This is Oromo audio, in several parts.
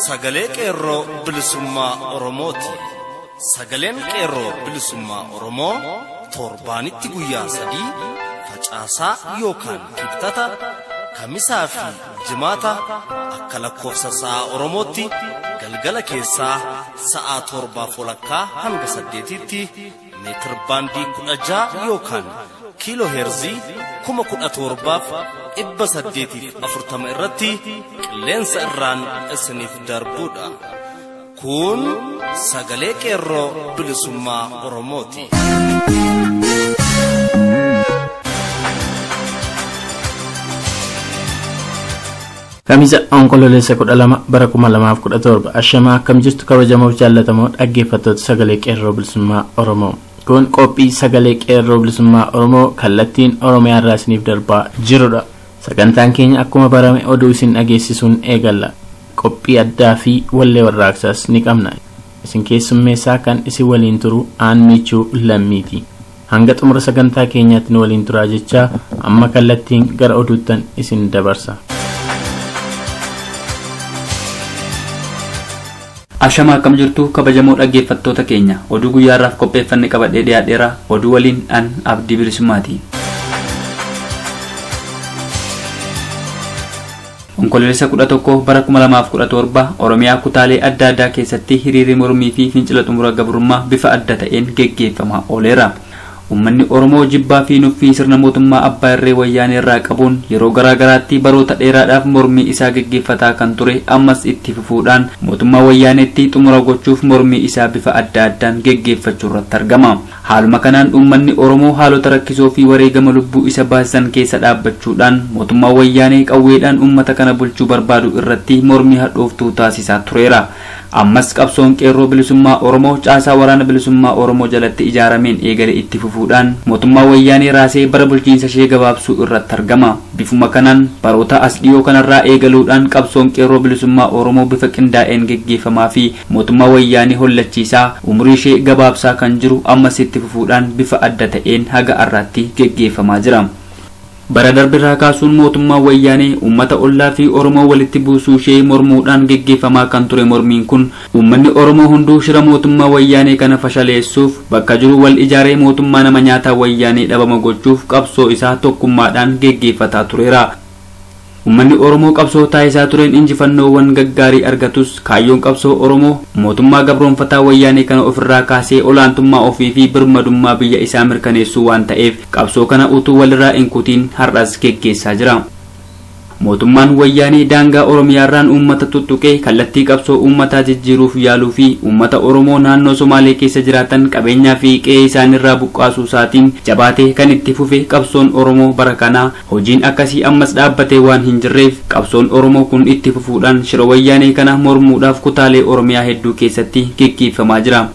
sagalee qeerroo bilisummaa Oromooti. Sagaleen qeerroo bilisummaa Oromoo torbaanitti guyyaa 3 facaasaa yookaan kibxata kamisaa fi jimaata akka lakkoofsa sa'a Oromootti galgala keessaa sa'a 7:30 hanga 8tti meetir baandii 16 yookaan kiiloo heerzii 17,840 irratti qilleensa irraan isiniif darbuudha. Kun sagalee qeerroo bilisummaa Oromooti. Kamisa onkololeessa 12 bara 2017 ashamaa akkam jirtu kabajamoof jaallatamoo dhaggeeffattoota sagalee qeerroo bilisummaa Oromoo. Kun qophii sagalee qeerroo bilisummaa Oromoo kallattiin Oromiyaa irraa isiniif darbaa jirudha. Sagantaan keenya akkuma barame oduu isin dhageessisuun eegalla. Qophii addaa fi wallee warraaqsaas ni qabna. Isin keessummeessaa kan isin waliin turu Aanmichuu Lammiiti. Hanga xumura sagantaa keenyaatti nu waliin turaa jechaa amma kallattiin gara oduuttan isin dabarsa. Ashama akkam jirtu kabajamoo dhaggeeffattoota keenya oduu guyyaarraaf qopheeffanne qabadhee dhiyaadheera. Oduu waliin an Abdii Bilisummaati. Onkololeessa 11 bara 2017 Oromiyaa kutaalee adda addaa keessatti hiriirri mormii fi fincila xumura gabrummaa bifa adda ta'een geggeeffamaa ooleera. Uummanni Oromoo jibbaa fi nuffii sirna mootummaa abbaa irree wayyaanee irraa qabuun yeroo garaa garaatti baroota dheeraadhaaf mormii isaa geggeeffataa kan ture ammas itti fufuudhaan mootummaa wayyaaneetti xumura gochuuf mormii isaa bifa adda addaan geggeeffachuu irratti argama. Haaluma kanaan uummanni Oromoo haalota rakkisoo fi wareegama lubbuu isa baasisan keessa dhaabbachuudhaan mootummaa wayyaanee qawweedhaan uummata kana bulchuu barbaadu irratti mormii hadhooftuu taasisaa tureera. Ammas qabsoon qeerroo bilisummaa Oromoo caasaa waraana bilisummaa Oromoo jalatti ijaarameen eegale itti fufuudhaan mootummaa wayyaanee raasee bara bulchiinsa ishee gabaabsuu irratti argama. Bifuma kanaan baroota as dhiyoo kanarraa eegaluudhaan qabsoon qeerroo bilisummaa Oromoo bifa qindaa'een geggeeffamaa fi mootummaa wayyaanee hollachiisaa umurii ishee gabaabsaa kan jiru ammas itti fufuudhaan bifa adda ta'een haga har'aatti geggeeffamaa jira. Bara darbirraa kaasuun mootummaa wayyaanee uummata ollaa fi Oromoo walitti buusuu ishee mormuudhaan geggeeffamaa kan ture mormiin kun uummanni Oromoo hunduu shira mootummaa wayyaanee kana fashaleessuuf bakka jiru wal ijaaree mootummaa nama nyaataa wayyaanee dhabama gochuuf qabsoo isaa tokkummaadhaan geggeeffataa tureera. Uummanni Oromoo qabsoo taasisaa tureen injifannoowwan gaggaarii argatus kaayyoon qabsoo Oromoo mootummaa gabroonfataa wayyaanee kana ofirraa kaasee olaantummaa ofii fi birmadummaa biyya isaa mirkaneessuu waan ta'eef qabsoo kana utuu walirraa hin kutiin har'as geggeessaa jira. Mootummaan wayyaanee daangaa Oromiyaarraan uummata tuttuqee kallattii qabsoo uummataa jijjiiruuf yaaluu fi uummata Oromoo naannoo Somaalee keessa jiraatan qabeenyaa fi qe'ee isaanirraa buqqaasuu isaatiin jabaatee kan itti fufe qabsoon Oromoo bara kanaa hojiin akkasii ammas dhaabbatee waan hin jirreef qabsoon Oromoo kun itti fufuudhaan shira wayyaanee kana mormuudhaaf kutaalee Oromiyaa hedduu keessatti geggeeffamaa jira.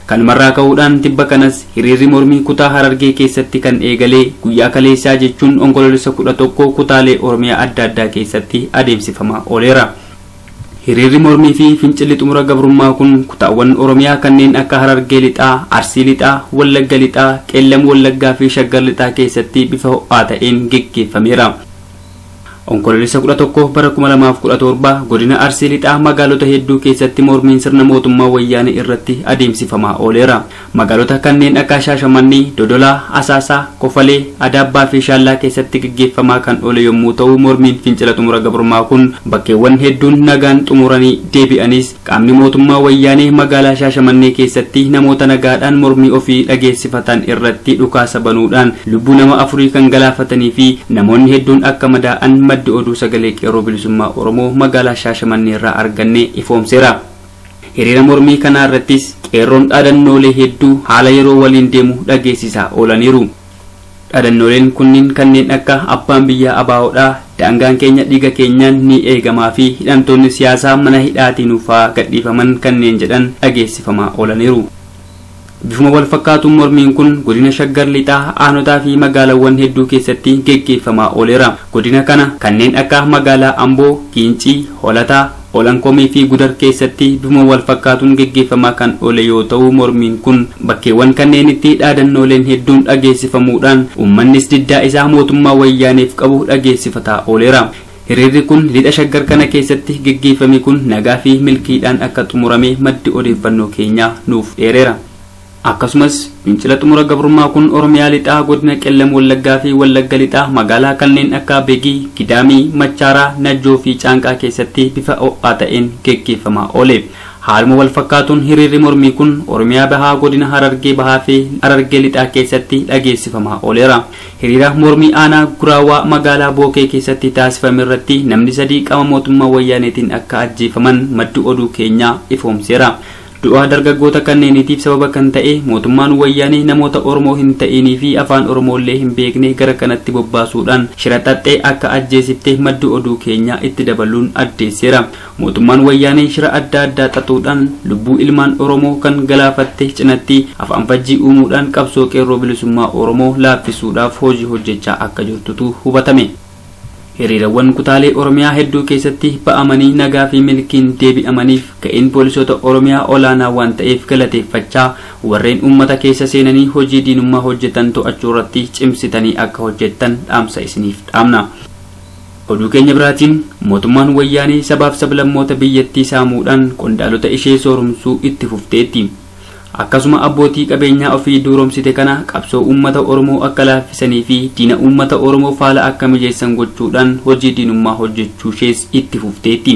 Kanumarraa ka'uudhaan tibba kanas hiriirri mormii kutaa Harargee keessatti kan eegalee guyyaa kaleessaa jechuun onkololeessa 11 kutaalee Oromiyaa adda addaa keessatti adeemsifamaa ooleera. Hiriirri mormii fi fincilli xumura gabrummaa kun kutaawwan Oromiyaa kanneen akka Harargee Lixaa, Arsii Lixaa, Wallagga Lixaa, Qeellam Wallaggaa fi Shaggar Lixaa keessatti bifa ho'aa ta'een geggeeffameera. Onkololeessa 11 bara 2017 godina Arsii Lixaa magaalota hedduu keessatti mormiin sirna mootummaa wayyaanee irratti adeemsifamaa ooleera. Magaalota kanneen akka Shaashamannee, Dodolaa, Asaasaa, Kofalee, Adaabbaa fi Shaallaa keessatti geggeeffamaa kan oole yommuu ta'u mormiin fincila xumura gabrummaa kun bakkeewwan hedduun nagaan xumuranii deebi'anis qaamni mootummaa wayyaanee magaalaa Shaashamannee keessatti namoota nagaadhaan mormii ofii dhageessifatan irratti dhukaasa banuudhaan lubbuu nama 4 kan galaafatanii fi namoonni hedduun akka madaa'an maddi oduu sagalee qeerroo bilisummaa Oromoo magaalaa Shaashamannee irraa arganne ifoomseera. Hiriira mormii kanaa irrattis qeerroon dhaadannoolee hedduu haala yeroo waliin deemu dhageessisaa oolaniiru. Dhaadannooleen kunniin kanneen akka abbaan biyyaa abaa'oodhaa, daangaan keenya dhiiga keenyaan ni eegamaa fi hidhamtoonni siyaasaa mana hidhaatiin ufaa gadhiifaman kanneen jedhan dhageessifamaa oolaniiru. Bifuma wal fakkaatuun mormiin kun godina Shaggar Lixaa aanotaa fi magaalaawwan hedduu keessatti geggeeffamaa ooleera. Godina kana kanneen akka magaalaa Amboo, Giincii, Holataa, Olankomii fi Gudar keessatti bifuma wal fakkaatuun geggeeffamaa kan oole yoo ta'u mormiin kun bakkeewwan kanneenitti dhaadannooleen hedduun dhageessifamuudhaan uummannis diddaa isaa mootummaa wayyaaneef qabu dhageessifataa ooleera. Hiriirri kun lixa Shaggar kana keessatti geggeeffame kun nagaa fi milkiidhaan akka xumurame maddi odeeffannoo keenyaa nuuf dheereera. Akkasumas fincila xumura gabrummaa kun Oromiyaa lixaa godina Qellam Wallaggaa fi Wallagga lixaa magaalaa kanneen akka Begii, Gidaamii, Machaaraa, Najjoo fi Caanqaa keessatti bifa ho'aa ta'een geggeeffamaa oole. Haaluma wal fakkaatuun hiriirri mormii kun Oromiyaa bahaa godina Harargee bahaa fi Harargee lixaa keessatti dhageessifamaa ooleera. Hiriira mormii aanaa Guraawaa magaalaa Bookee keessatti taasifame irratti namni sadii qaama mootummaa wayyaaneetiin akka ajjeefaman maddi oduu keenyaa ifoomseera. Du'a dargaggoota kanneeniitiif sababa kan ta'e mootummaan wayyaanee namoota Oromoo hin ta'inii fi afaan Oromoollee hin beekne gara kanatti bobbaasuudhaan shira xaxxee akka ajjeesifte maddi oduu keenyaa itti dabaluun addeesseera. Mootummaan wayyaanee shira adda addaa xaxuudhaan lubbuu ilmaan Oromoo kan galaafatte cinatti afaan fajjii uumuudhaan qabsoo qeerroo bilisummaa Oromoo laaffisuudhaaf hojii hojjechaa akka jirtutu hubatame. Hiriirawwan kutaalee Oromiyaa hedduu keessatti ba'amanii nagaa fi milkiin deebi'amaniif ga'een poolisoota Oromiyaa olaanaa waan ta'eef galateeffachaa warreen uummata keessa seenanii hojii diinummaa hojjetan to'achuu irratti cimsitanii akka hojjettan dhaamsa isiniif dhaamna. Oduu keenya biraatiin mootummaan wayyaanee sabaaf sablammoota biyyattii saamuudhaan qondaalota ishee sooromsuu itti fufteetti. Akkasuma abbootii qabeenyaa ofii duuromsite kana qabsoo uummata Oromoo akka laaffisanii fi diina uummata Oromoo faala akka mijeessan gochuudhaan hojii diinummaa hojjechuu ishees itti fufteetti.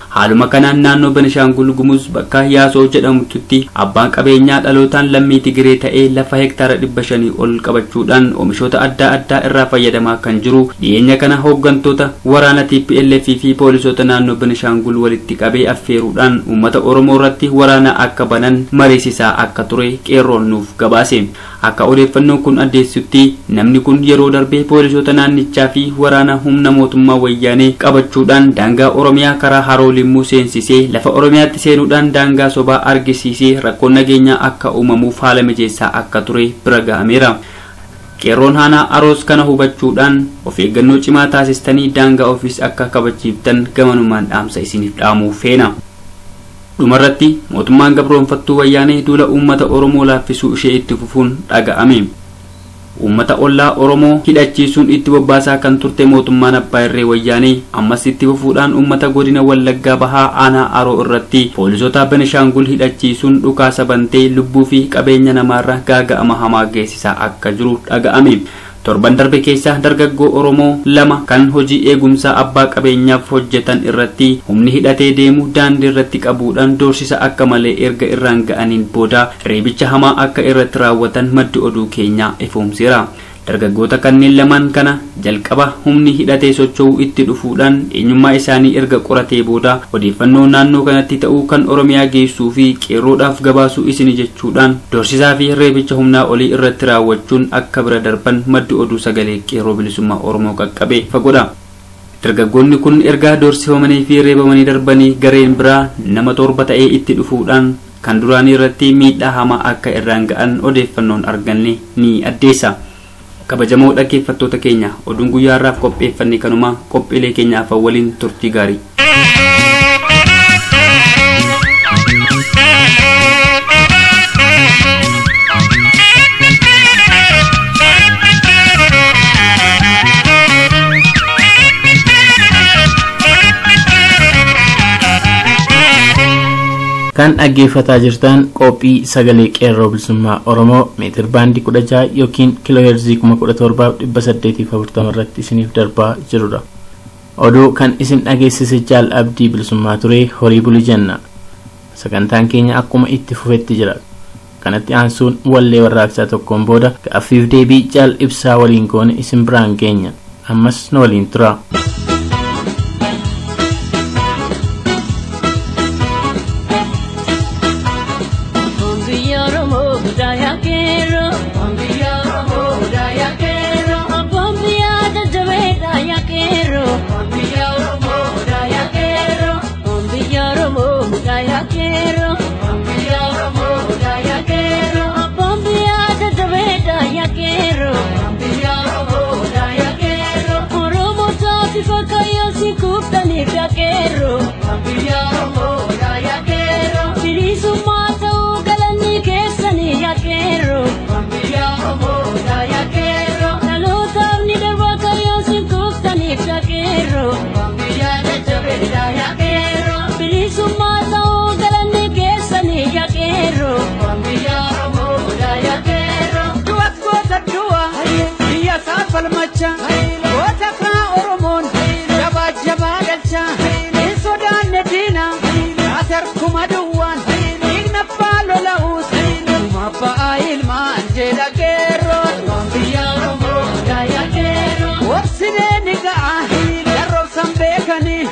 Haaluma kanaan naannoo Benishaangul Gumuz bakka Yaasoo jedhamtutti abbaan qabeenyaa dhalootaan lammii Tigiree ta'ee lafa hektaara 500 ol qabachuudhaan oomishoota adda addaa irraa fayyadamaa kan jiru dhiyeenya kana hooggantoota waraana TPLF fi poolisoota naannoo Benishaangul walitti qabee affeeruudhaan uummata Oromoo irratti waraana akka banan mariisisaa akka ture qeerroon nuuf gabaase. Akka odeeffannoon kun addeessutti namni kun yeroo darbee poolisoota naannichaa fi waraana humna mootummaa wayyaanee qabachuudhaan daangaa Oromiyaa karaa Haroo Limmuu seensisee lafa Oromiyaatti seenuudhaan daangaa sobaa argisiisee rakkoon nageenyaa akka uumamuuf haala mijeessaa akka ture bira ga'ameera. Qeerroon Aanaa Aroos kana hubachuudhaan of eeggannoo cimaa taasistanii daangaa ofiis akka kabachiiftan gamanumaan dhaamsa isiniif dhaamuu feena. Dhumarratti mootummaan gabroonfattuu wayyaanee duula uummata Oromoo laaffisuu ishee itti fufuun dhaga'ame. Uummata ollaa Oromoo hidhachiisuun itti bobbaasaa kan turte mootummaan Abbaa Irree Wayyaanee ammas itti fufuudhaan uummata godina Wallaggaa Bahaa aanaa Aroo irratti poolisoota Benishaangul hidhachiisuun dhukaasa bantee lubbuu fi qabeenya namaarra gaaga'ama hamaa geessisaa akka jiru dhaga'ame. Torban darbe keessa dargaggoo Oromoo lama kan hojii eegumsaa abbaa qabeenyaaf hojjetan irratti humni hidhatee deemu daandii irratti qabuudhaan doorsisa akka malee erga irraan ga'aniin booda reebicha hamaa akka irratti raawwatan maddi oduu keenyaa ifoomseera. Dargaggoota kanneen lamaan kana jalqaba humni hidhatee socho'uu itti dhufuudhaan eenyummaa isaanii erga qoratee booda odeeffannoo naannoo kanatti ta'uu kan Oromiyaa geessuu fi qeerroodhaaf gabaasuu isini jechuudhaan doorsisaa fi reebicha humnaa olii irratti raawwachuun akka bira darban maddi oduu sagalee qeerroo bilisummaa Oromoo qaqqabee fagoodha. Dargaggoonni kun erga doorsifamanii fi reebamanii darbanii gareen biraa nama 7 ta'ee itti dhufuudhaan kan duraanii irratti miidhaa hamaa akka irraan ga'an odeeffannoon arganne ni addeessa. Kabajamoo dhaggeeffattoota keenya oduun guyyaa har'aaf qopheeffanne kanuma qophiilee keenya afaan waliin turtii gaarii. Kan dhaggeeffataa jirtan qophii sagalee qeerroo bilisummaa Oromoo meetir baandii 16 yookiin kiilooheerzii 17,840 irratti isiniif darbaa jirudha. Oduu kan isin dhageessise Jaal Abdii Bilisummaa ture horii buli jenna. Sagantaan keenya akkuma itti fufetti jira. Kanatti aansuun wallee warraaqsaa tokkoon booda gaaffiif deebii Jaal Ibsaa waliin goone isin biraan geenya. Ammas nu waliin tura. Oromo falmacha goota kaa Oromoon jabaa jabaa galcha hin sodaanne diina atarkuma duwwaan dhiigna abbaa lola'uus dhuma abbaa ilmaan jedha qeerroon biyya Oromoo daayaa qeerroon obsinee ni ga'a darroobsan beekanii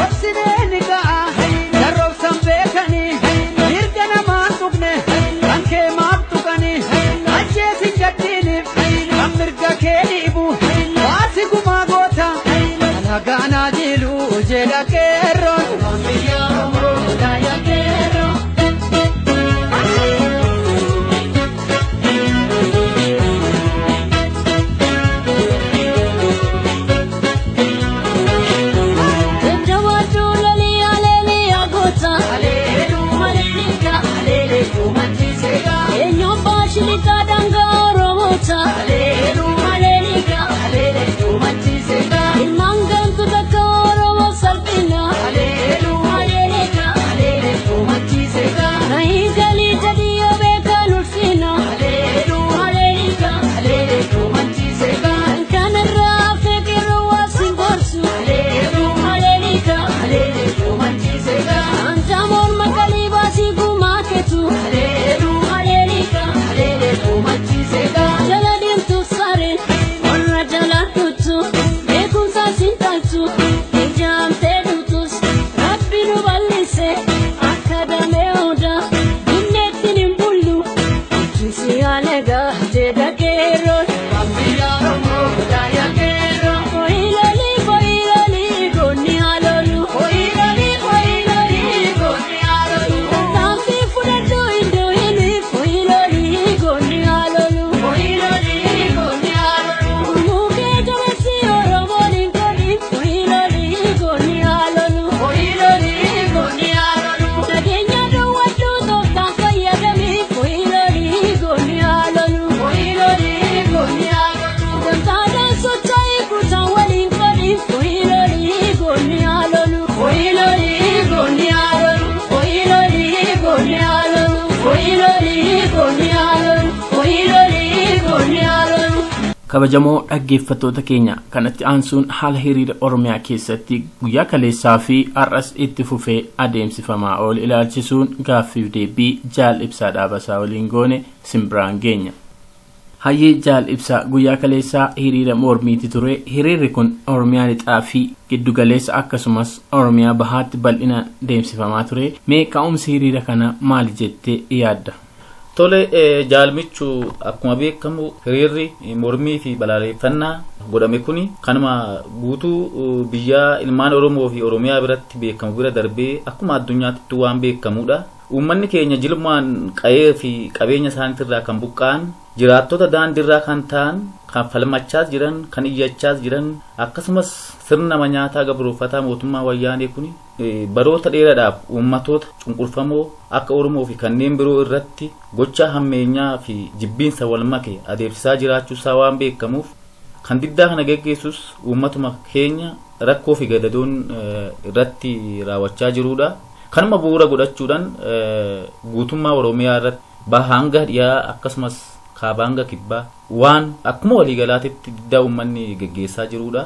obsinee ni ga'a darroobsan beekanii mirga namaan tuqne kan kee maaf tuqanii ajjeesin gaddiiniif kan mirga kee dhiibu baasi gumaa goota alagaanaa jilu jedha qeerroon biyya Oromoo daayaa qeerroon. Kabajamoo dhaggeeffattoota keenya kanatti aansuun haala hiriira Oromiyaa keessatti guyyaa kaleessaa fi har'as itti fufee adeemsifamaa oolu ilaalchisuun gaaffiif deebii Jaal Ibsaa Dhaabasaa waliin goone simbiraan geenya. Hayyee Jaal Ibsaa guyyaa kaleessaa hiriira mormiiti ture. Hiriirri kun Oromiyaa lixaa fi giddugaleessa akkasumas Oromiyaa bahaatti bal'inaan deemsifamaa ture. Mee ka'umsi hiriira kana maali jettee yaadda? Tole jaalmichu akkuma beekamu hiriirri mormii fi balaaleffannaa godhame kuni kanuma guutuu biyyaa ilmaan Oromoo fi Oromiyaa biratti beekamu bira darbee akkuma addunyaatti waan beekamudha. Uummanni keenya jilmaan qa'ee fi qabeenya isaaniitirraa kan buqqa'an, jiraattota daandiirraa kan ta'an, kan falmachaas jiran, kan iyyachaas jiran, akkasumas sirna nyaataa gabrooffataa mootummaa wayyaanee kuni baroota dheeraadhaaf uummatoota cunqurfamoo akka Oromoo fi kanneen biroo irratti gocha hammeenyaa fi jibbiinsa wal make adeemsisaa jiraachuusaa waan beekamuuf kan diddaa kana geggeessus uummatuma keenya rakkoo fi gadadoon irratti raawwachaa jirudha. Kanuma bu'uura godhachuudhaan guutummaa Oromiyaa irratti baha hanga dhiyaa akkasumas kaaba hanga kibbaa waan akkuma waliigalaatitti diddaa uummanni geggeessaa jirudha.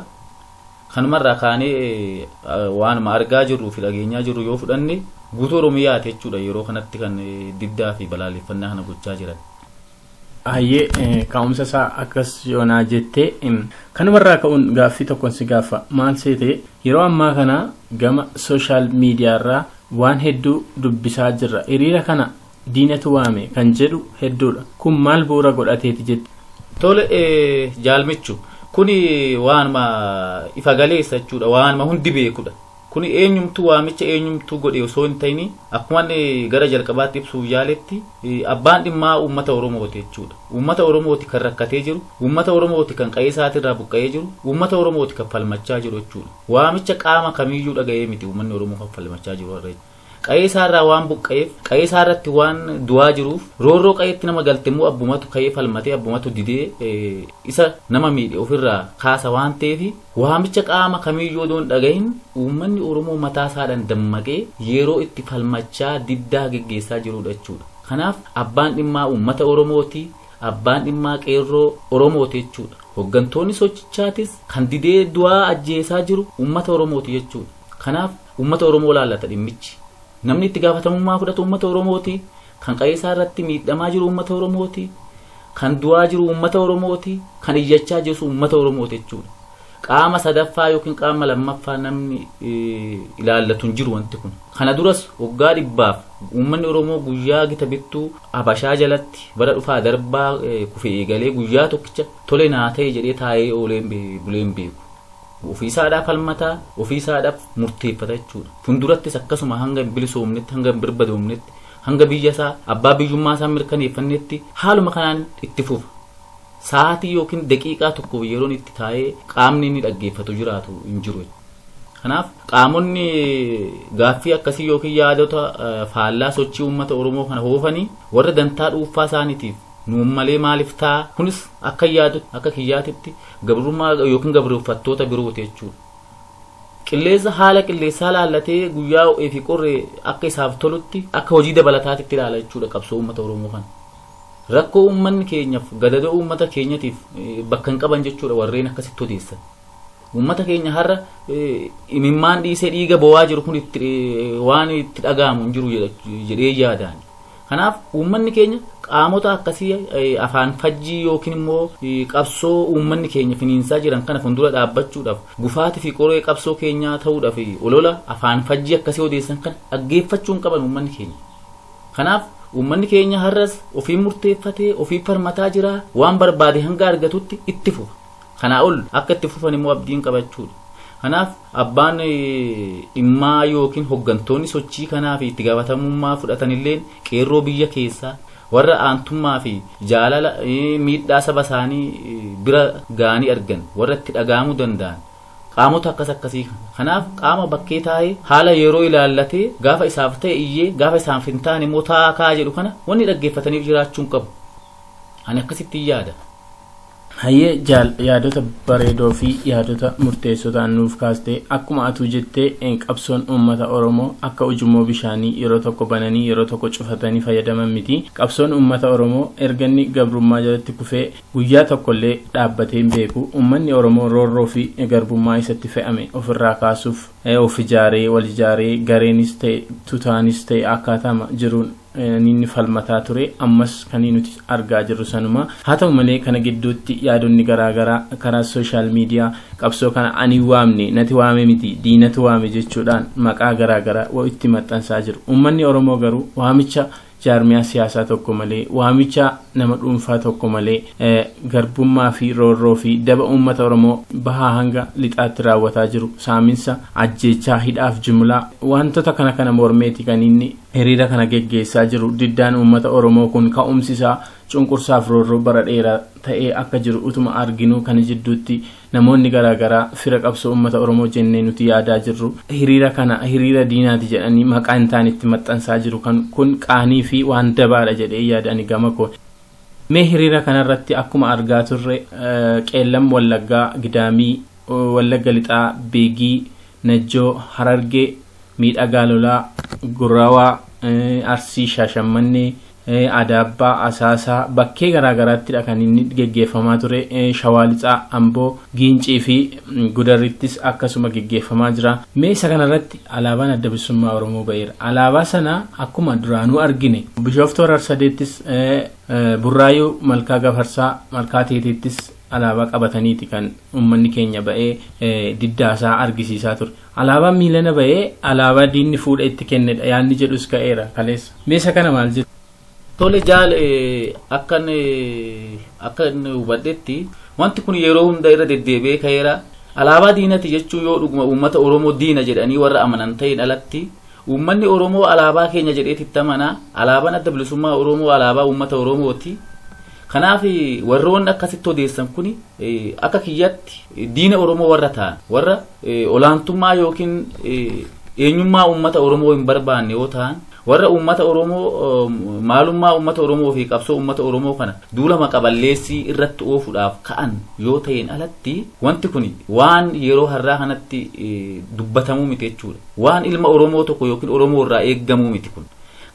Kanumarraa kaanee waanuma argaa jirruu fi dhageenyaa jirru yoo fudhanne guutuu Oromiyaati jechuudha yeroo kanatti kan diddaa fi balaaleffannaa kana gochaa jiran. Hayyee ka'umsa isaa akkas yoonaa jettee kanumarraa ka'uun gaaffii tokkoon si gaafa maal seete yeroo ammaa kana gama sooshaal miidiyaarraa waan hedduu dubbisaa jirra. Hiriira kana diinatu waame kan jedhu hedduudha. Kun maal bu'uura godhateeti jette? Tole jaalmichu kuni waanuma ifa galeessa jechuudha waanuma hundi beekudha. Kuni eenyumtuu waamicha eenyumtuu godhe osoo hin ta'in akkuma gara jalqabaatti ibsuuf yaaletti abbaan dhimmaa uummata Oromooti jechuudha. Uummata Oromooti kan rakkatee jiru, uummata Oromooti kan qa'ee isaatirraa buqqa'ee jiru, uummata Oromooti kan falmachaa jiru jechuudha. Waamicha qaama kamiyyuu dhaga'ee miti uummanni Oromoo kan falmachaa jiru har'a. Qa'ee isaarraa waan buqqa'eef, qa'ee isaarratti waan du'aa jiruuf, roorroo qa'eetti nama galte immoo abbumatu ka'ee falmatee abbumatu didee isa nama miidhe ofirraa kaasa waan ta'eef waamicha qaama kamiyyuu odoon dhagahin uummanni Oromoo mataa isaadhaan dammaqee yeroo itti falmachaa diddaa geggeessaa jirudha jechuudha. Kanaaf abbaan dhimmaa uummata Oromooti, abbaan dhimmaa qeerroo Oromooti jechuudha. Hooggantoonni sochichaatis kan didee du'aa ajjeesaa jiru uummata Oromooti jechuudha. Kanaaf uummata Oromoo laallata dhimmichi. Namni itti gaafatamummaa fudhatu uummata Oromooti. Kan qe'eesaa irratti miidhamaa jiru uummata Oromooti. Kan du'aa jiru uummata Oromooti. Kan iyyachaa jiru uummata Oromooti jechuudha. Qaama sadaffaa yookiin qaama lammaffaa namni ilaallatu hin jiru wanti kun. Kana duras waggaa 100 uummanni Oromoo guyyaa gita bittuu Habashaa jalatti bara dhufaa darbaa kufee eegalee guyyaa tokkicha tole naa ta'e jedhee taa'ee oolee buleen beeku. Ofiisaadhaaf falmataa, ofiisaadhaaf murteeffata jechuudha. Fuuldurattis akkasuma hanga hin bilisoomnetti, hanga hin birbadoomnetti, hanga biyya isaa abbaa biyyummaa isaa mirkaneeffannetti haaluma kanaan itti fufa. Sa'aatii yookiin daqiiqaa tokko yeroon itti taa'ee qaamni inni dhaggeeffatu jiraatu hin jiru. Kanaaf qaamonni gaaffii akkasii yookiin yaadota faallaa sochii uummata Oromoo kana hoofanii warra dantaa dhuunfaa isaaniitiif nuun malee maaliif ta'a? Kunis akka yaadu akka kiyyaatitti gabrummaa yookiin gabrooffattoota birooti jechuudha. Qilleensa haala qilleensaa laallatee guyyaa ho'ee fi qorree akka isaaf tolutti akka hojii dabalataatti ilaala jechuudha qabsoo uummata Oromoo kana. Rakkoo uummanni keenyaaf gadadoo uummata keenyatiif bakka hin qaban jechuudha warreen akkasitti odeessan. Uummata keenya har'a imimmaan dhiisee dhiiga bowaa jiru kun waan itti dhaga'amu hin jiru jedhee yaadaan. Kanaaf uummanni keenya qaamota akkasii afaan fajjii yookiin immoo qabsoo uummanni keenya finiinsaa jiran kana fuuldura dhaabbachuudhaaf gufaatii fi qoree qabsoo keenyaa ta'uudhaaf olola afaan fajjii akkasii odeessan kana dhaggeeffachuu hin qaban uummanni keenya. Kanaaf uummanni keenya har'as ofii murteeffatee ofii falmataa jira waan barbaade hanga argatutti itti fufa. Kanaa ol akka itti fufan immoo abdiin qabachuudha. Kanaaf abbaan dhimmaa yookiin hooggantoonni sochii kanaa fi itti gaafatamummaa fudhatanillee qeerroo biyya keessaa warra aantummaa fi jaalala miidhaa saba isaanii bira ga'anii argan warra itti dhaga'amuu danda'an qaamota akkas akkasii kanaaf qaama bakkee taa'ee haala yeroo ilaallatee gaafa isaaf ta'e iyyee gaafa isaaf hin taane immoo taa'aa kaa jedhu kana wanni dhaggeeffataniif jiraachuu hin qabu. Ani akkasitti yaada. Hayyee jaal yaadota bareedoo fi yaadota murteessoo ta'an nuuf kaastee akkuma atuu jettee qabsoon uummata Oromoo akka ujummoo bishaanii yeroo tokko bananii yeroo tokko cufatanii fayyadaman miti. Qabsoon uummata Oromoo erga inni gabrummaa jalatti kufee guyyaa tokkollee dhaabbatee hin beeku. Uummanni Oromoo roorroo fi garbummaa isatti fe'ame ofirraa kaasuuf of ijaaree wal ijaaree gareenis ta'e tutaanis ta'e akkaataama jiruun inni falmataa ture ammas kan nuti argaa jirru sanuma. Haa ta'u malee kana gidduutti yaadonni garaagaraa karaa sooshaal miidiyaa qabsoo kana ani waamne nati waame miti diinatu waame jechuudhaan maqaa garaagaraa itti maxxansaa jiru. Uummanni Oromoo garuu waamicha jaarmiyaa siyaasaa tokko malee waamicha nama dhuunfaa tokko malee garbummaa fi roorroo fi daba uummata Oromoo bahaa hanga lixaatti raawwataa jiru saaminsa ajjeechaa hidhaaf jumlaa wantoota kana kana mormeeti kan inni hiriira kana geggeessaa jiru. Diddaan uummata Oromoo kun ka'umsi isaa cunqursaaf roorroo bara dheeraa ta'ee akka jiru utuma arginu kana jidduutti namoonni garaagaraa fira qabsoo uummata Oromoo jennee nuti yaadaa jirru hiriira kana hiriira diinaati jedhanii maqaa hin taane itti maxxansaa jiru. Kan kun qaanii fi waan dabaadha jedhee yaadani gama koo. Mee hiriira kanarratti akkuma argaa turre Qeellam Wallaggaa, Gidaamii, Wallagga Lixaa, Beegii, Najjoo, Harargee, Miidhagaa Lolaa, Gurrawaa, Arsii, Shaashammannee, Adaabbaa, Asaasaa bakkee garaagaraatti kan inni geggeeffamaa ture. Shawaa Lixaa, Amboo, Giincii fi Gudarrittis akkasuma geggeeffamaa jira. Mee isa kanarratti alaabaan adda bilisummaa Oromoo ba'eera. Alaabaa sana akkuma duraanuu argine Bishooftuu Hararsadeettis, Burraayuu, Malkaa Gafarsaa, Malkaa Teeteettis alaabaa qabataniiti kan uummanni keenya ba'ee diddaasaa argisiisaa ture. Alaabaan miilana ba'ee alaabaa diinni fuudha itti kennedha yaadni jedhus ka'eera kaleessa. Mee isa kana maal jettu? Tole jaal akkan hubadhetti wanti kun yeroo hunda irra deddeebi'ee ka'eera. Alaabaa diinati jechuun yoo dhuguma uummata Oromoo diina jedhanii warra amanan ta'een alatti uummanni Oromoo alaabaa keenya jedheetti itti amana. Alaabaan adda bilisummaa Oromoo alaabaa uummata Oromooti. Kanaaf warroonni akkasitti odeessan kun akka kiyyatti diina Oromoo warra ta'an warra olaantummaa yookiin eenyummaa uummata Oromoo hin barbaanne yoo ta'an warra uummata Oromoo maalummaa uummata Oromoo fi qabsoo uummata Oromoo kana duula maqaballeessii irratti oofuudhaaf ka'an yoo ta'een alatti wanti kun waan yeroo har'aa kanatti dubbatamuu miti jechuudha. Waan ilma Oromoo tokko yookiin Oromoo irraa eeggamuu miti kun.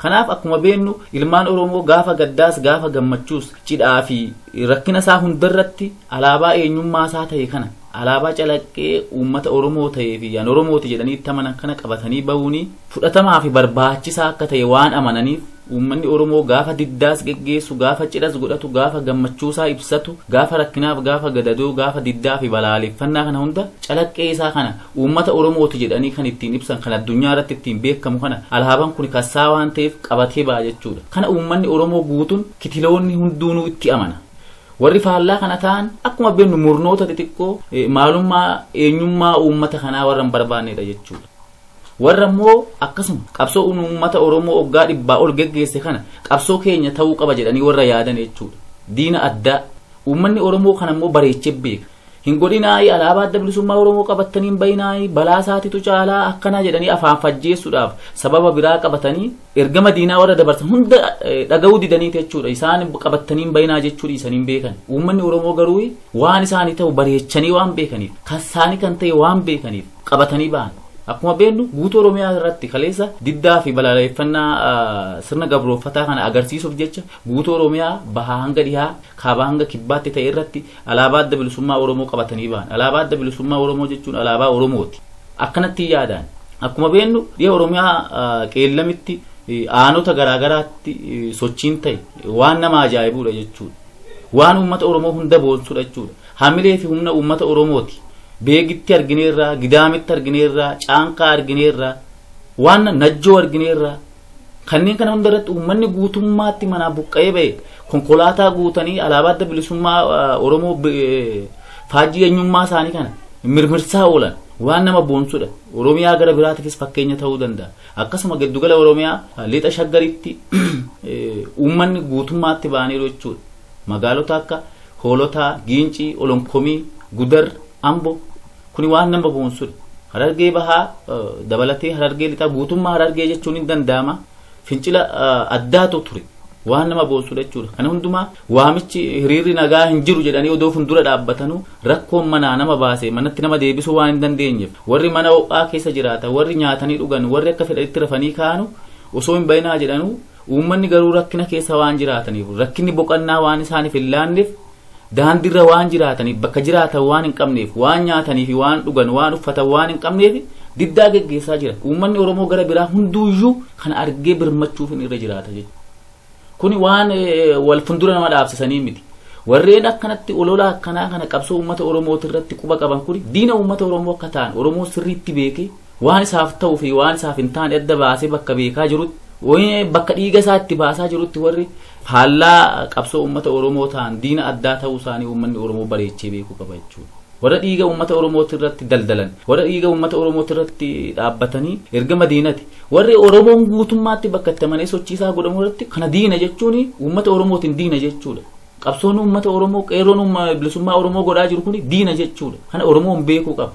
Kanaaf akkuma beennu ilmaan Oromoo gaafa gaddaas gaafa gammachuus cidhaa fi rakkina isaa hundarratti alaabaa eenyummaa isaa ta'e kana alaabaa calaqqee uummata Oromoo ta'ee fi yaan Oromooti jedhanii itti amanan kana qabatanii bahuuni fudhatamaa fi barbaachisaa akka ta'e waan amananiif uummanni Oromoo gaafa diddaas geggeessu, gaafa cidhas godhatu, gaafa gammachuusaa ibsatu, gaafa rakkinaaf, gaafa gadadoo, gaafa diddaa fi balaaleffannaa kana hunda calaqqee isaa kana uummata Oromooti jedhanii kan ittiin ibsan, kan addunyaa irratti ittiin beekamu kana alaabaan kun kassaa waan ta'eef qabatee ba'a jechuudha. Kana uummanni Oromoo guutuun kitiloonni hunduunuu itti amana. Warri faallaa kana ta'an akkuma beeknu murnoota xixiqqoo maalummaa eenyummaa uummata kanaa warra hin barbaannedha jechuudha. Warra immoo akkasuma qabsoo uummata Oromoo waggaa 100 ol geggeesse kana qabsoo keenya ta'uu qaba jedhanii warra yaadan jechuudha. Diina addaa uummanni Oromoo kana immoo bareechee beeka. Hin godhinaayi alaabaa adda bilisummaa Oromoo qabatanii hin bayinaayi balaa isaatiitu caalaa akkanaa jedhanii afaan fajjeessuudhaaf sababa biraa qabatanii ergama diinaa warra dabarsan hunda dhaga'uu didaniiti jechuudha. Isaan qabatanii hin bayinaa jechuu dhiisanii hin beekan. Uummanni Oromoo garuu waan isaanii ta'u bareechanii waan beekaniif, kan isaanii kan ta'e waan beekaniif qabatanii ba'an. Akkuma beeknu guutuu Oromiyaa irratti kaleessa diddaa fi balaaleffannaa sirna gabrooffataa kana agarsiisuuf jecha guutuu Oromiyaa bahaa hanga dhihaa, kaabaa hanga kibbaatti ta'e irratti alaabaa adda bilisummaa Oromoo qabatanii ba'an. Alaabaa adda bilisummaa Oromoo jechuun alaabaa Oromooti. Akkanatti yaadaan. Akkuma beeknu dhiha Oromiyaa qeellamitti aanota garaagaraatti sochiin ta'e waan nama ajaa'ibudha jechuudha. Waan uummata Oromoo hunda boonsudha jechuudha. Hamilee fi humna uummata Oromooti. Beegitti argineerraa, Gidaamitti argineerraa, Caanqaa argineerraa, waan Najjoo argineerraa. Kanneen kana hunda irratti uummanni guutummaatti manaa buqqa'ee ba'e konkolaataa guutanii alaabaa adda bilisummaa Oromoo faajjii eenyummaa isaanii kana mirmirsaa oolan waan nama boonsudha. Oromiyaa gara biraatiifis fakkeenya ta'uu danda'a. Akkasuma giddugala Oromiyaa lixa Shaggaritti uummanni guutummaatti ba'aniiru jechuudha. Magaalota akka Hoolotaa, Giincii, Olonkomii, Gudar, Ambo kuni waan nama boonsudha. Harargee bahaa dabalatee Harargee lixaa guutummaa Harargee jechuun hin danda'ama. Fincila addaatu ture waan nama boonsudha jechuudha. Kana hundumaa waamichi hiriirri nagaa hin jiru jedhanii odoo fuuldura dhaabbatanuu rakkoon manaa nama baase manatti nama deebisuu waan hin dandeenyeef warri mana ho'aa keessa jiraatan, warri nyaatanii dhugan, warri akka fedhanitti rafanii kaanu osoo hin bayinaa jedhanuu uummanni garuu rakkina keessa waan jiraataniif, rakkinni boqonnaa waan isaaniif hin laanneef, daandiirra waan jiraataniif, bakka jiraatan waan hin qabneef, waan nyaatanii fi waan dhugan, waan uffatan waan hin qabneef diddaa geggeessaa jira. Uummanni Oromoo gara biraa hunduuyyuu kana argee birmachuuf irra jiraata jechuudha. Kuni waan wal fuuldura nama dhaabsisanii miti. Warreen akkanatti olola akkanaa kana qabsoo uummata Oromooti irratti quba qaban kuni diina uummata Oromoo akka ta'an Oromoo sirriitti beekee waan isaaf ta'uu fi waan isaaf hin taane adda baasee bakka beekaa jirutti, bakka dhiiga isaa itti baasaa jirutti warri faallaa qabsoo uummata Oromoo ta'an diina addaa ta'uu isaanii uummanni Oromoo bareechee beekuu qaba jechuudha. Warra dhiiga uummata Oromooti irratti daldalan, warra dhiiga uummata Oromooti irratti dhaabbatanii ergama diinati, warri Oromoon guutummaatti bakka itti amanee sochiisaa godhamu irratti kana diina jechuun uummata Oromootiin diina jechuudha. Qabsoon uummata Oromoo, qeerroon bilisummaa Oromoo godhaa jiru kun diina jechuudha. Kana Oromoon beekuu qaba.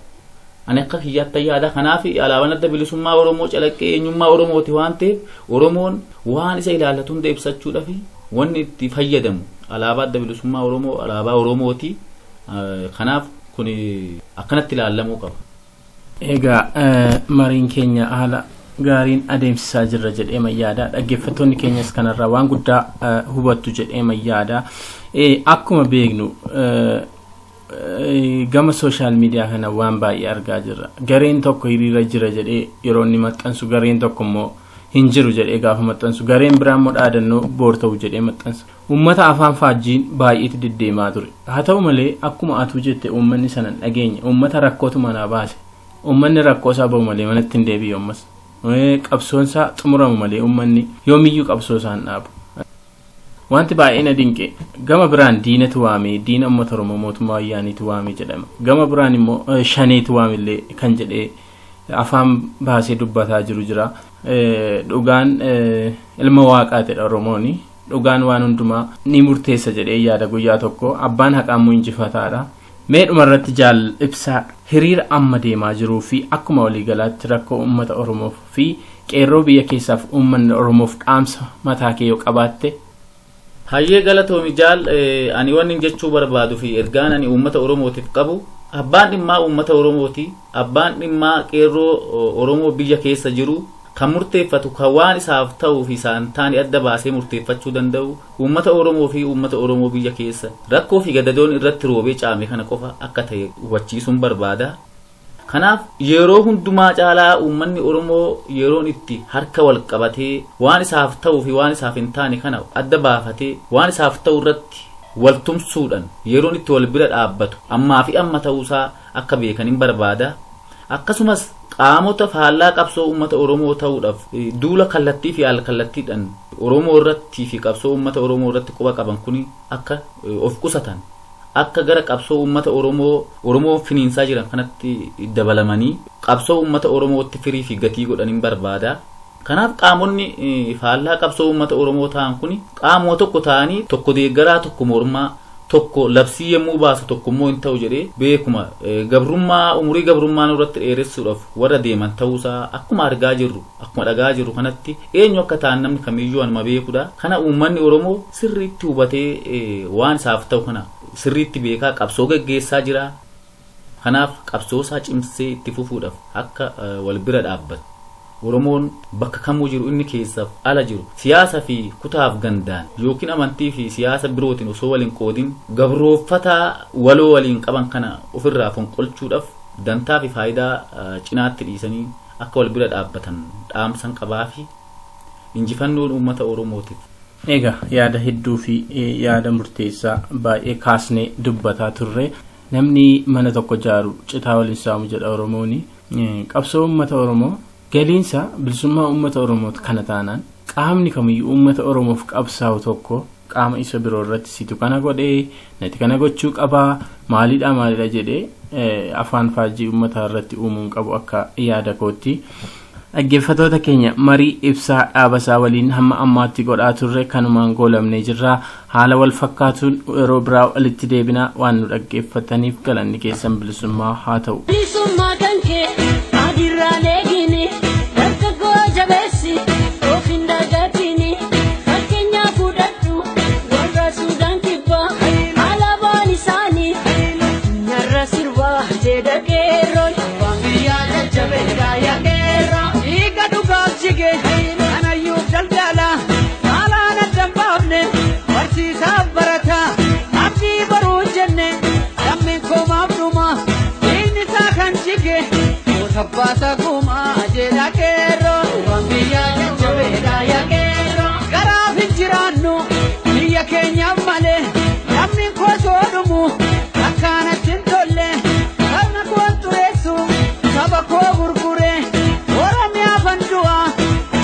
Ani akka kiyyaatti yaada. Kanaaf alaabaan adda bilisummaa Oromoo calaqqee eenyummaa Oromooti waan ta'eef Oromoon waan isa ilaallatu hunda ibsachuudhaaf wanni itti fayyadamu alaabaa adda bilisummaa Oromoo alaabaa Oromooti. Kanaaf kun akkanatti ilaalamuu qaba. Egaa mariin keenya haala gaariin adeemsisaa jirra jedhee mayyaada. Dhaggeeffattoonni keenyas kanarraa waan guddaa hubattu jedhee mayyaada. Akkuma beeknu gama sooshaal miidiyaa kana waan baay'ee argaa jirra. Gareen tokko hiriira jira jedhee yeroo inni maxxansu, gareen tokko immoo hin jiru jedhee gaafa maxxansu, gareen biraa immoo dhaadannoo boor ta'u jedhee maxxansa. Uummata afaan faajjiin baay'eetu deddeemaa ture. Haa ta'u malee akkuma atuu jette uummanni sana hin dhageenye. Uummata rakkootu manaa baase. Uummanni rakkoo isaa bahu malee manatti hin deebi'u ammas. Qabsoon isaa xumuramu malee uummanni yoomiyyuu qabsoo isaa hin dhaabu. Wanti baay'ee na dinqe gama biraan diinatu waame, diina uummata Oromoo mootummaa wayyaaniitu waame jedhama. Gama biraan immoo shaneetu waamillee kan jedhee afaan baasee dubbataa jiru jira. Dhugaan ilma waaqaatidha Oromooni. Dhugaan waan hundumaa ni murteessa jedhee yaada guyyaa tokko. Abbaan haqaa immoo injifataadha. Mee dhumarratti jaal ibsaa hiriira amma deemaa jiruu fi akkuma waliigalaatti rakkoo uummata Oromoof fi qeerroo biyya keessaaf uummanni Oromoof dhaamsa mataa kee yoo qabaatte. Hayyee galatoomi jaal, ani wanni jechuu barbaadu fi ergaan ani uummata Oromootiif qabu abbaan dhimmaa uummata Oromooti, abbaan dhimmaa qeerroo Oromoo biyya keessa jiru Kan murteeffatu kan waan isaaf ta'uu fi isaan taane adda baasee murteeffachuu danda'u uummata Oromoo fi uummata Oromoo biyya keessa rakkoo fi gadadoon irratti roobee caame kana qofa akka ta'e hubachiisuun barbaada. Kanaaf yeroo hundumaa caalaa uummanni Oromoo yeroon itti harka wal qabatee waan isaaf ta'uu fi waan isaaf hin taane kana adda baafatee waan isaaf ta'u irratti wal tumsuudhaan yeroon itti wal bira dhaabbatu ammaa fi amma ta'uusaa akka beekan hin barbaada. Akkasumas qaamota faallaa qabsoo uummata Oromoo ta'uudhaaf duula kallattii fi al-kallattiidhaan Oromoo irratti fi qabsoo uummata Oromoo irratti quba qaban kun akka of qusatan akka gara qabsoo uummata Oromoo finiinsaa jiran kanatti dabalamanii qabsoo uummata Oromootti firii fi gatii godhan hin barbaada. Kanaaf qaamonni faallaa qabsoo uummata Oromoo ta'an kun qaamoo tokko ta'anii tokko deeggaraa tokko mormaa tokko labsii yemmuu baasu tokko immoo hin ta'u jedhee beekuma gabrummaa umurii gabrummaa nurratti dheeressuudhaaf warra deeman ta'uusaa akkuma argaa jirru akkuma dhagaa jirru kanatti eenyu akka ta'an namni kamiyyuu anuma beekudha. Kana uummanni Oromoo sirriitti hubatee waan isaaf ta'u kana sirriitti beekaa qabsoo gaggeessaa jira. Kanaaf qabsoo isaa cimsee itti fufuudhaaf akka wal bira dhaabbatu. Oromoon bakka kamuu jiru inni keessaaf ala jiru siyaasa fi kutaaf gandaan yookiin amantii fi siyaasa birootiin osoo waliin qoodin gabrooffataa waloo waliin qaban kana ofirraa fonqolchuudhaaf dantaa fi faayidaa cinaatti dhiisanii akka wal bira dhaabbatan dhaamsan qabaa fi injifannoon uummata Oromootiif. Egaa yaada hedduu fi yaada murteessaa baay'ee kaasnee dubbataa turre namni mana tokko ijaaru citaa waliin saamu jedha Oromooni. Qabsoo uummata Oromoo galiinsa bilisummaa uummata Oromooti kana taanaan qaamni kamiyyuu uummata Oromoof qabsaa'u tokko qaama isa biroo irratti situ kana godhee nati kana gochuu qabaa maalidha maalidha jedhee afaan faajjii uummataa irratti uumuun qabu akka yaada kootti. Dhaggeeffattoota keenya marii ibsaa dhaabasaa waliin hamma ammaatti godhaa turre kanumaan goolamnee jirra. Haala wal fakkaatuun yeroo biraa walitti deebinaa waan nu dhaggeeffataniif galanni keessan bilisummaa haa ta'u. Bilisummaa kan kee adirraalee gini dargaggoo jabeessi of hin dagatiin fakkeenya fudhadhu warra Suudaan kibbaa alaabaan isaanii nyarra sirbaa jedha qeerroon. Biyyaa jajjabeedha yaa qeerroo dhiiga dhugaaf jige kanayyuuf daldala haalaan adda hin baafne barsiisaaf barata abdii baruu jenne lammiin koomaaf dhuma dhiigni isaa kan jige goota baasa gumaa jedha qeerroo. Biyyaa jajjabeedha yaa qeerroo garaaf hin jiraannu biyya keenyaaf malee lammiin koo soo dhumu akkanatti hin tolle sabna koo xureessu saba koo gurgure Oromiyaa fandu'a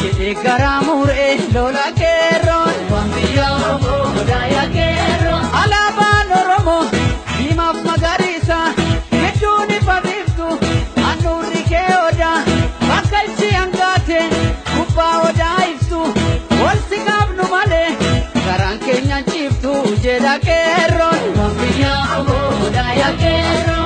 jedhee garaa muree lola qeerroon. Waan biyya Oromoo yaa qeerroo. Alaabaan Oromoo diimaaf magariisa gidduun ifa biiftu handhuurri kee odaa bakka ichi hangaate gubbaa odaa ibsu wal si qaabnu malee garaan keenya ciiftu jedha qeerroon. Waan biyya Oromoo yaa qeerroo.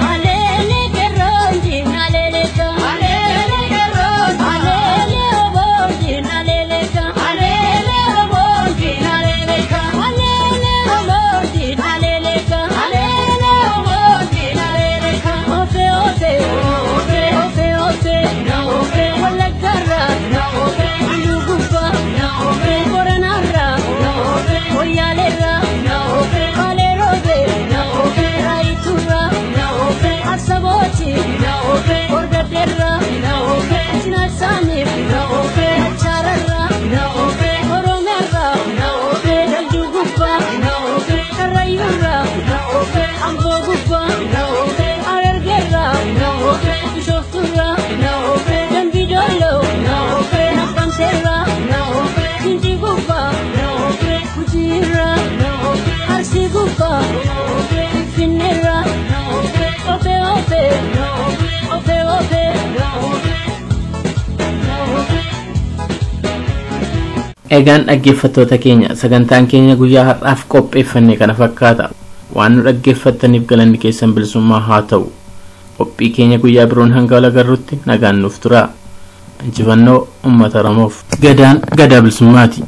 Aleele qeerroon aleele ka Aleele qeerroon. aleele oboon aleele ka Aleele oboon aleele ka. aleele oboon aleele ka Aleele oboon aleele ka. ofe ofe ofe ofe ofe ofe. Wallaggarra ofe. Iluu gubbaa ofe. Boranarra ofe. Moyyaaleerra ofe. Baalee ofe. Raayiturra ofe. Arsabooti ofe. Borgadeerra ofe. Cinaachaaniif ofe. Achaararra ofe. Oromiyaarra ofe. Jalduu gubbaa ofe. Karrayyuurra ofe. Amboo gubbaa ofe. Harargeerra ofe. Bishooftuurra ofe. Dambidolloo ofe. Naqamseerra ofe. Gindii gubbaa ofe. Gujiirra ofe. Arsii gubbaa ofe. Finfinneerra ofe. Ofe ofe ofe. ofe ofe ofe. ofe. Egaan dhaggeeffattoota keenya sagantaan keenya guyyaa har'aaf qopheeffanne kana fakkaata. Waan nu dhaggeeffattaniif galanni keessan bilisummaa haa ta'u. Qophii keenya guyyaa biroon hanga wal agarrutti nagaan nuuf turaa. Injifannoo uummata Oromoof. Gadaan gadaa bilisummaati.